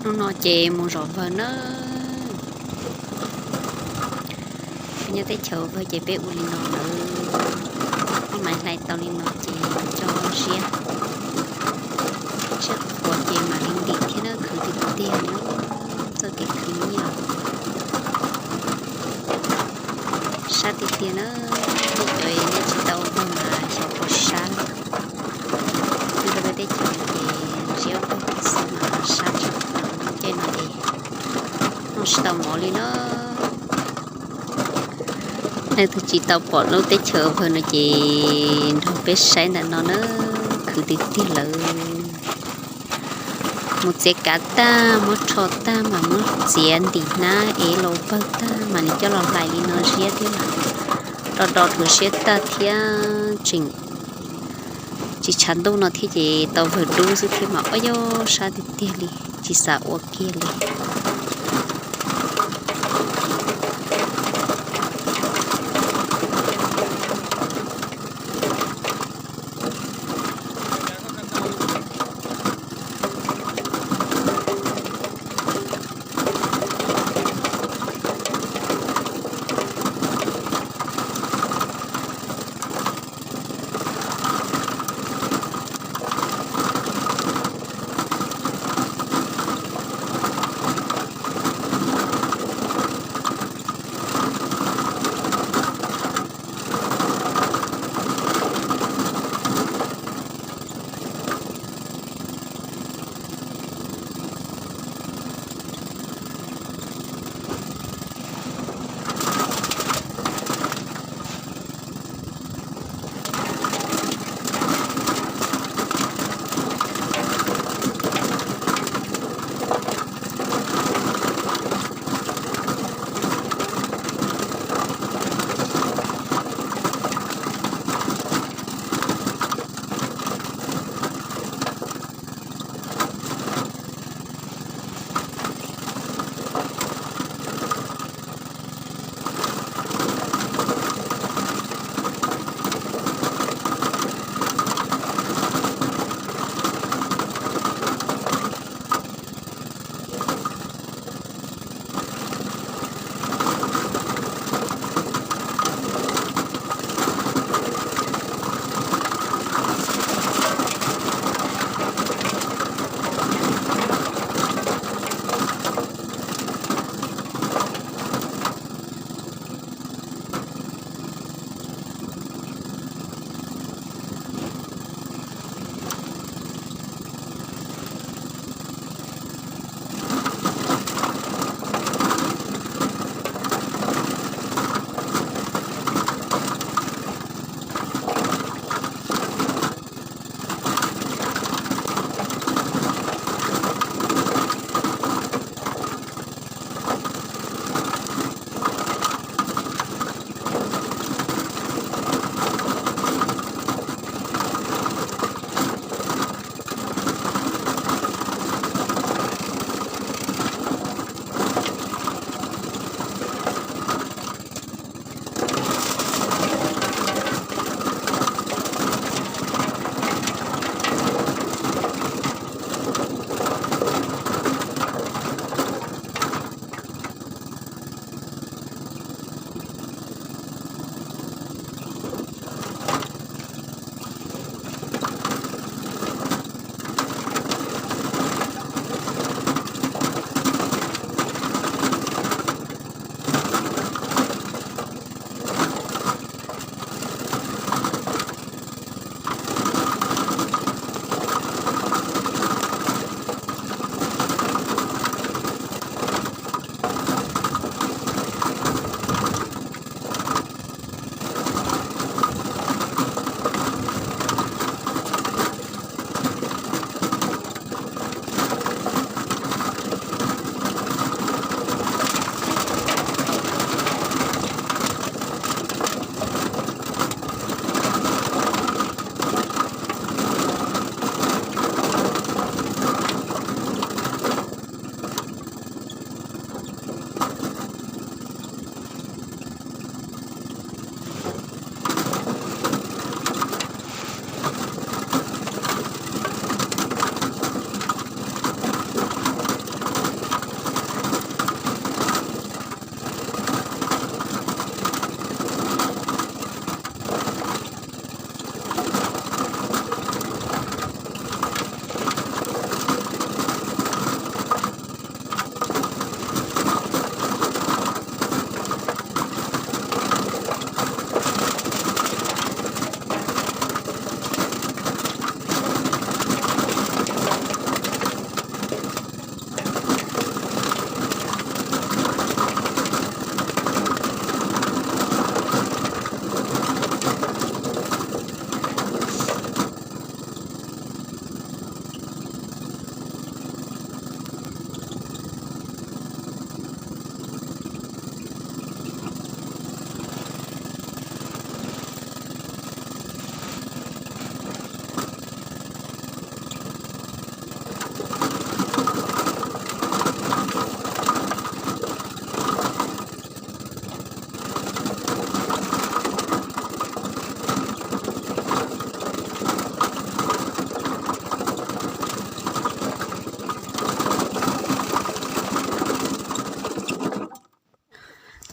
Hnub no ces mus zov vawg na. Peb nyob teb chaws vawg ces peb ua li no lawm. Maj mam hlais tau li no ces coj ziab, ziab qhuav ces mam li ntim thiab na, khwv tiag tiag li. Txoj kev khwv nyiaj sab tiag tiag na. Tej cov nej tsis tau ua vawg mas xyov puas sab li. Nyob rau peb teb chaws ces ziab vawg xwb mas sab tshaj plaws. Caij no ces noj tsis tau mov li na. Leej twg tsis tau pom lub teb chaws vawg no ces nrog peb saib ntawm no na, khwv tiag tiag lawm. Mus txiav kav tag muab rho tag mas muab txiav ntim hnab ev los pawg tag mam li coj los hlais li no ziab thiab mas. Do do rhuav siab tag thiab tseem tsis tshav ntuj no thiab ces tau vawg dub xwb thiab mas ua yog sab tiag tiag li, tsis xav ua kiag li.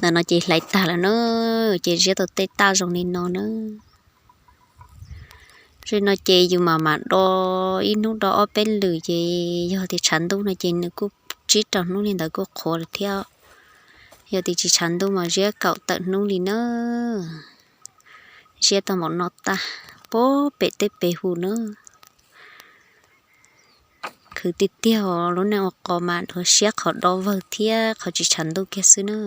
Ntawm no ces hlais tag lawm na, ces ziab tau tej taj zoo li no na. Zim no ces yus mam mam do ib hnub do ob peb lwm ces yog tias tshav ntuj no ces nws kuj tsib rau hnub li ntawd kuj qhuav lawm thiab. Yog tias tsis tshav ntuj mas ziab kaum tawm hnub li na. Ziab tau npaum no tag, puag pem tej pes hu na. Khwv tiag tiag os, lub neej ua qos mas siab qhov do vawg thiab qhov tsis tshav ntuj kiag xwb na.